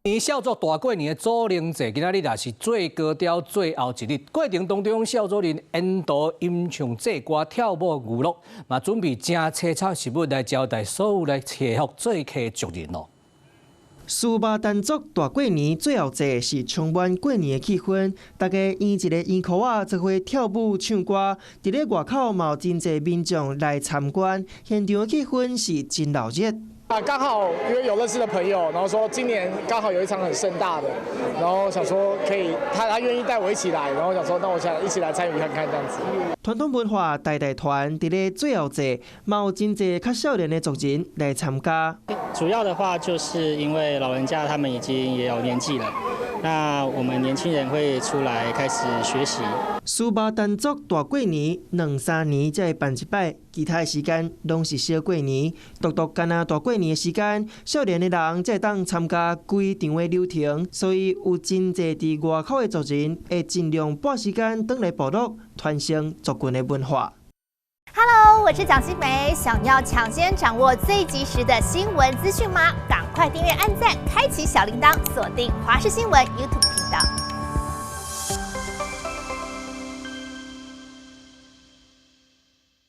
年孝族大過年的祖靈祭，今仔日也是最高調最後一日。過程當中，孝族人沿途吟唱祭歌、跳舞娛樂，嘛準備誠凄慘食物來招待所有來祈福做客的族人咯。司馬丹族大過年最後祭是充滿過年的氣氛，大家圓一个圓箍仔做伙跳舞唱歌，佇咧外口嘛有真濟民眾來參觀，現場的氣氛是真鬧熱。啊，剛好因為有認識的朋友，然後說今年剛好有一場很盛大的，然後想說可以，他願意帶我一起來，然後想說那我想一起來參與看看這樣子。傳統文化代代傳，佇咧最後祭，嘛有真濟較少年的族人來參加。主要的話就是因為老人家他們已經也有年紀了，那我們年輕人會出來開始學習。司馬丹族大過年兩三年才會辦一擺，其他的時間攏是小過年。獨獨干焦大過年的時間，少年的人才會當參加規場的流程，所以有真濟佇外口的族人會盡量撥時間轉來部落傳承族群的文化。 Hello，我是蔣新梅，想要搶先掌握最及時的新聞資訊嗎？趕快訂閱、按讚、開啟小鈴鐺，鎖定華視新聞 YouTube 頻道。